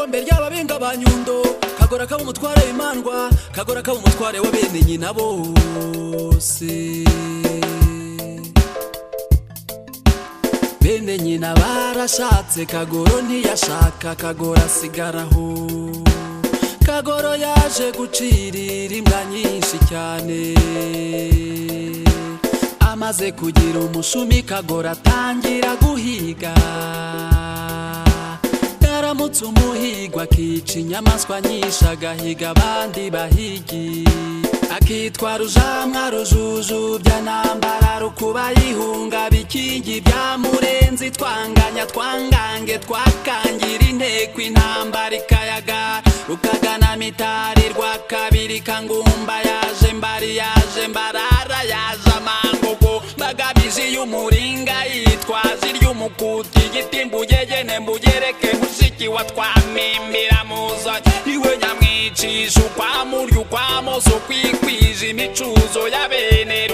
Bikombe ry'ababenga ba Nyundo. Kagora kaba umutware w'imandwa, Kagora kaba umutware wa bene nyina bose. Bene nyina barashatse, Kagoro ntiyashaka, Kagoro asigaraho. Kagoro yaje gucirira imbwa nyinshi cyane. Amaze kugira umushumi, Kagoro atangira guhiga. Yaramutse umuhigwa akica inyamaswa nyinshi, agahiga abandi bahigi. Akitwa Rujamwa Rujujubya ntambara, rukuba yihunga bikingi bya Murenzi. Twanganya twangange twakangira inteko, intambara ikayaga. Rukagana mitari rwa kabiri, Kangumba yaje mbari yaje mbarara yaje amangogo. Mbagabije y'umuringa yitwaje iry'umukuti, igiti mbugegene mbugereke mushiki wa twamimbira muzanye. Iwe nyamwicisha ukwamurya ukwamoso, kwikwije imicuzo ya bene